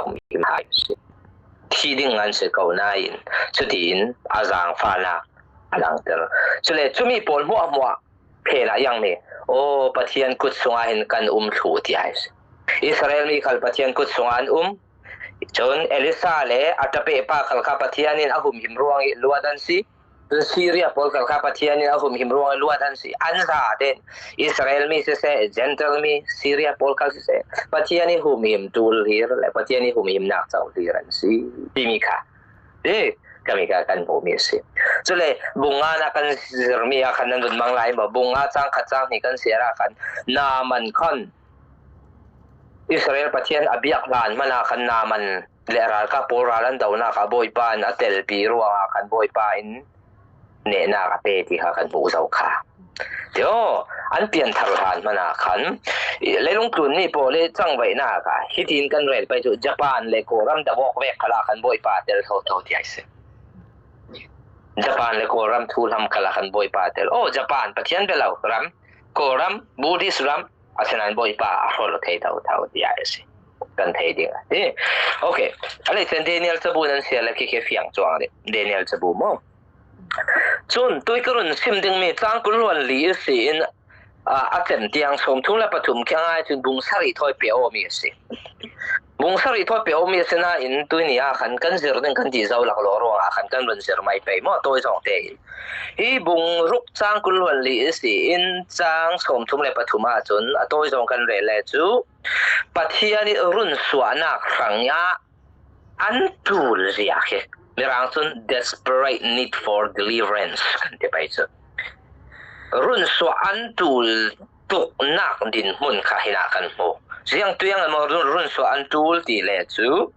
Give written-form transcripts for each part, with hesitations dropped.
humhim hai si. Thi ding an si ko nain cutiin a zaangfahnak a langhter. Cule cumi pawl hmuahhmuah phen ah iang mi aw Pathian kut sungah hin kan um thlu ti ai si. Israel mi khal Pathian kut sungah an um. Cun Elisa le a ṭape pa khal kha Pathian in a humhim ruang i luat an si. Cun Syria pawl khal kha Pathian in a humhim ruang i luat an si. An za tein Israel mi siseh, Gentile mi, Syria pawl khal siseh, Pathian i humhim ṭul hir le Pathian i humhimnak co hlir an si timi kha ti kami ka kan hmuhmi a si. Cule bunga na kan zirmi ah khan nan vun mang lai maw? Bunga cang khat cang hnih kan ser ah khan Naaman khan Israel Pathian a biak hlan hmanh ah khan Naaman le ralkap pawl ral an donak ah Bawipa in a telpi ruangah khan Bawipa in nehnak a pe ti kha kan hmuh zau kha. Tio an pianthar hlan hmanh ah khan leilung tlun mi pawl i cangvaihnak ah hitin kan rel pai cu Japan le Kawlram dawok vek khala khan Bawipa tel tho tho ti ai si. Japan le Kawlram thu hlam khala khan Bawipa tel. Oh Japan Pathian belo ram Kawlram Buddhist ram asinain Bawipa a hrol thei tho tho ti ai si. Kan thei ding a si. Okay. Ale sen Daniel cabu nan sia le khi khi fiang chuang de Daniel cabu mo. Cun tuikarun sim dingmi tlang kul li si in a cem tiang 33 khi ngai cun bung sarih thawi pe awmi a si. Bung sarih thawi pe awmi a si nain tuini ah khan kan zir ding kan ti zo lak lo ruangah khan kan run zir mai pei maw tawi zong te in. Hi bung ruk cang 24 si in cang 33 ah cun a tawi zong kan rel le cu Pathian i run suahnak hrang ah an ṭul zia khi Mirang cun desperate need for deliverance kan ti pai cu. Run suah an ṭul tuknak dinhmun kha hinah kan hmu. Ziang tuiang maw run suah an ṭul ti le cu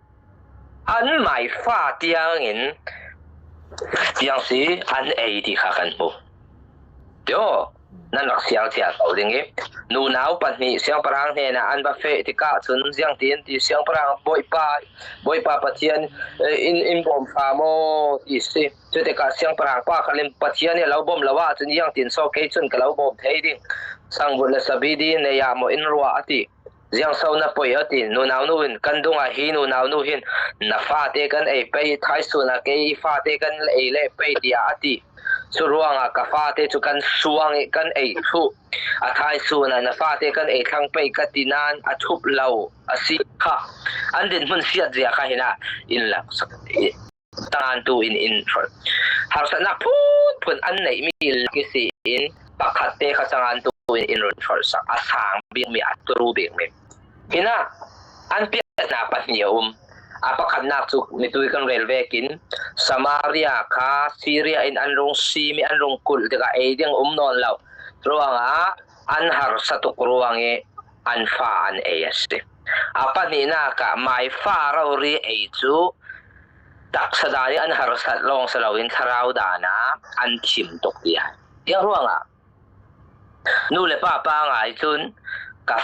an mai fa tiangin tiang si an ei ti kha kan hmu. Tio, nan rak siang cia ko ding i nunau pahnih siangpahrang hnenah an va feh tikah cun ziang tiin ti siangpahrang bawipa bawipa Pathian in in bawm hra maw ti si. Cu tikah siangpahrang pa kha lim Pathian i lo bawm lo ahcun iang tin so kei cun ka lo bawm thei ding. Sangvut le sabidi nei ah maw in ruah a ti. Ziang so na poi a ti. Nunau nu in kan dung ah hi nunau nu hin na fate kan ei pei thaisun ah kei i fate kan ei le pei tiah a ti. Cu ruangah ka fate cu kan suang i kan ei thlu. A thaisun ah na fate kan ei thlang pei ka ti nain a thup lo a si kha. An dinhmun siat zia kha hin ah in lak tantu in in hrolh. Harsatnak phunphun an neihmi laki si in pakhat te kha cangantu in in run hrolh sak. A sang bikmi, a turu bikmi. Hinah an piahnak pahnih a um. A pakhatnak cu mitui kan rel vekin Samaria kha Syria in an rung simi an rung kulh tikah ei ding um nawn lo ruangah an harsa tuk ruang i an fa an ei a si. A pahnihnak ah mai fa rori ei cu taksa dan i an harsat lawng si loin thlarau dan ah an thim tuk tiah. Tiang ruangah nu le pa pa ngai cun ka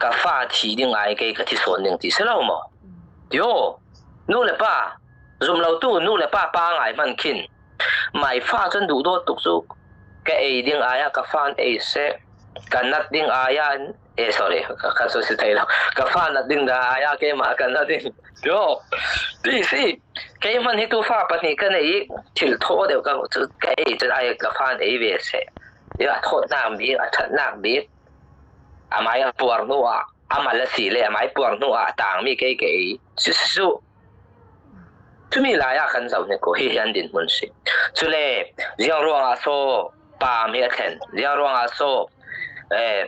ka fa thi ding ai kei ka thi sawn ding ti si lo maw? Yo, nu le pa zum lo tu nu le pa pa ngai hman khin mai fa cun duh dawt tuk cu ka ei ding ai ah ka fan ei seh ka nat ding ai ah eh sorry ka so si thei lo ka fa nat ding da ai ah keimah ka nat ding yo ti si keimah hi tu fa pahnih ka nei i thil thaw deuh ka cu ka ei cun ai ka fa ei ve se ya thawtnak bik a thatnak bik amai a puar hnu ah amal a si le amai puar hnu ah tangmi kei ka ei su su Cumi lai ah kan zoh hnik ko hi hi an dinhmun si. Cule ziang ruangah so paam hi a thlen, ziang ruangah so eh,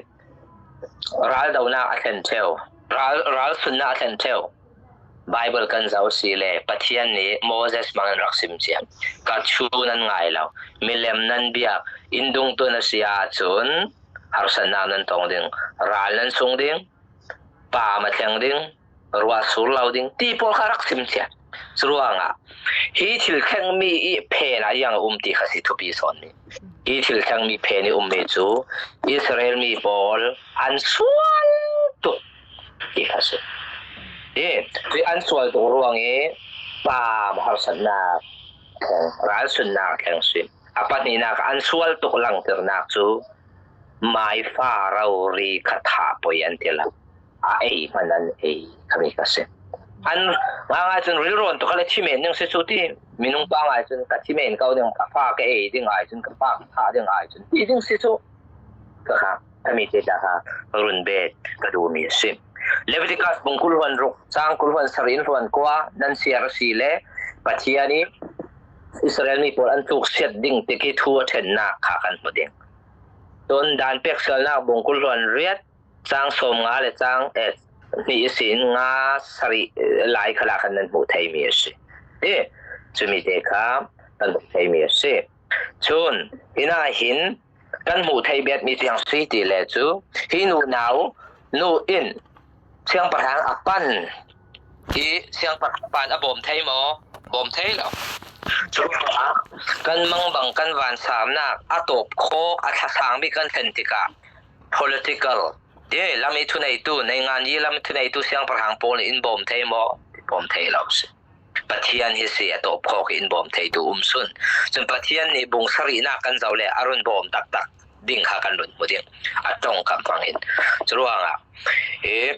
raldonak a thlen theo, ral ral sunnak a thlen theo. Bible kan zoh si le Pathian nih Moses hmang in rak sim cia. Ka chu nan ngai lo, milem nan biak, indung tu na si ahcun harsatnak nan tong ding, ral nan sung ding, paam a thleng ding, ruah sur lo ding ti pawl kha rak sim cia. Curuangah hi thil thlengmi i phen ah iang a um ti kha si thupi sawn mi. Hi thil thlengmi phen i ummi cu Israel mi pawl an sual tuk ti kha si. Hi an sual tuk ruang i paam harsatnak ral sunnak thleng si. A pahnihnak an sual tuk langhternak cu mai fa rori kha tha poi an ti lo. A ei hmanh an ei khami ka si. An ngai cun rilrawn tuk le thi men ding si cu ti minung pa ngai cun ka thi men ko ding ka fa ka ei ding ai cun ka fa ka tha ding ai cun ti ding si cu ka kha kami te ta kha run bet ka du mi a si. Leviticus bung kul huan ruk cang kul huan sarin huan kwa nan siar si le Pathian i Israel mi pawl an tluk siat ding ti khi thu a ṭhennak kha kan hmu ding. Cun dan pek sualnak bung kul hluan riat cang 50 le cang hnih sin nga sarih lai khala khan nan hmuh theimi a si. Ti cumi te kha kan hmuh theimi a si. Cun hina hin kan hmuh thei bet mi tiang si ti le cu hi nu nau nu in siangpahrang a pan hi siangpahrang pan a bawm thei maw? Bawm thei lo. Cucaah kan mangbang kan vansamnak a tawp khawk a thlasang bik kan thlen tikah political te lam i thuneitu nei ngan i lam thuneitu siangpahrang pawl nih in bawm thei maw? Bawm thei lo si. Pathian hi si a tawp khawk in bawm theitu um sun. Cun Pathian nih bung sarihnak kan zoh le a run bawm taktak ding kha kan run hmu ding. A tong kam hmang in. Curuangah i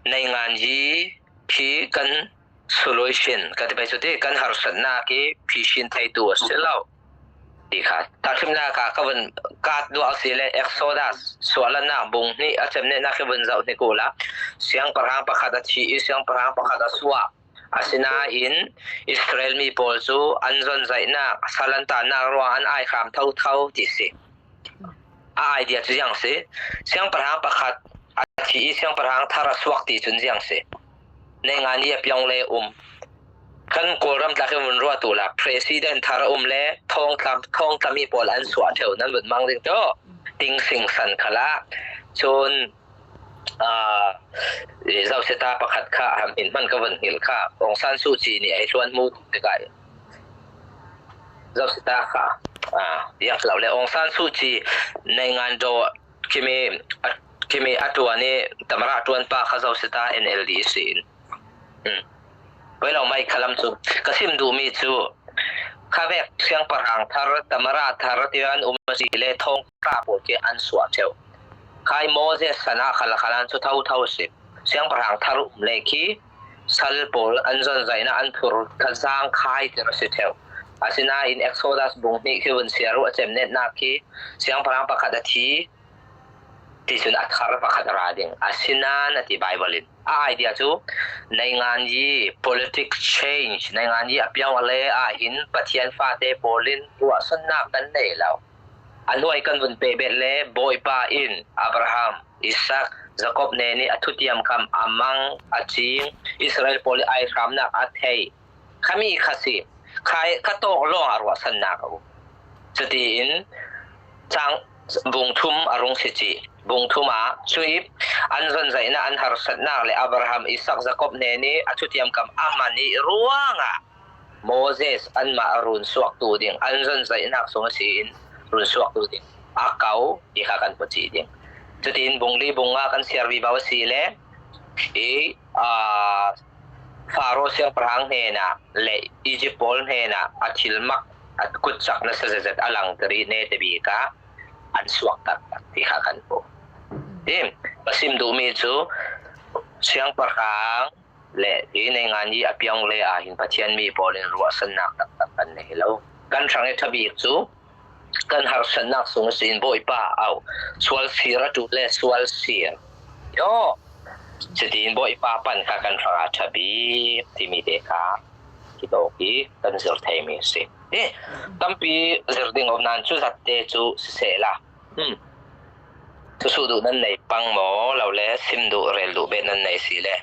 nei ngan hi phi kan solution ka ti pai cu ti kan harsatnak hi phishin theitu a si lo ti kha tahchunhnak ah ka vun kaat duah si le Exodus sualanak bung hnih a cemnehnak hi vun zoh hnik u la siangpahrang pakhat a thi i siangpahrang pakhat a suah. Asinain Israel mi pawl cu an zonzaihnak sal an tannak ruang an aihram thotho ti si. A idea cu ziang si? Siangpahrang pakhat a thi i siangpahrang thar a suak ti cun ziang si? Nei nga ni a piong le um. Kan Kawlram tlak in vun ruah tu la president thar a um le thong tlami pawl an suah theu nan vun mang ding to ting sing san khala cun zau seta pakhat kha ham in hman ka vun hngil kha Aung San Suu Kyi nih ai hluan mu tikah zau seta kha yak lo le Aung San Suu Kyi nei ngan do khimi khimi a tuan i tamara tuan pa kha zo seta NLD si in Poi lo mai khalam cu ka sim duhmi cu khavek siangpahrang thar tamara thar tian um si le thong ka pawl khi an suah theu. Khai Moses sana khal khalan cu tho tho si. Siangpahrang thar um le khi sal pawl an zon zaina an phur khazang khai ti si theu. Asinain Exodus bung hnih khi vun siaru a cem net nak khi siangpahrang pakhat a thi ti cun a thar pakhat a ra ding. Asinain a ti Bible in a idea cu neingan yi politics change neingan yi a piang a le ah hin Pathian fate pawl in ruahsannak kan nei lo. A hnuai kan vun pe bet le Bawipa in Abraham, Isak, Jakob ne nih a thutiam kam a mang a cing Israel pawl i ai hramnak a thei. Khami kha si khai kha tawk lawng ah ruahsannak a um. Cutiin cang bung thum a rung si ci. Bung thum ah cui an zonzaihnak an harsatnak le Abraham, Isak, Jakob ne nih a thutiam kam a man i ruangah Moses anmah run suaktu ding an zonzaihnak sung a si in run suaktu ding a kau ti kha kan hmu chih ding. Cutin bungli bunga kan siar vi bau a si le i Faro siangpahrang hnenah le Egypt pawl hnenah a thil mak a kut cak nasa zet a lang tari ne te bi ka an suak taktak ti kha kan hmuh. Tim pasim duhmi cu siangpahrang le hi nei ngan i a piang le ah hin Pathian mi pawl in ruahsannak taktak kan nei lo. Kan hrang i ṭhabik cu kan harsatnak sung sin Bawipa au sual sir a tu le sual sir. Yo cutin Bawipa pan kha kan hrang ah ṭhabik timi te kha hi tawk hi kan zir theimi a si. Eh, tampi zir ding om nan cu zat te cu siseh la. Cusu duh nan nei pang maw lo le sim duh rel duh bet nan nei si le.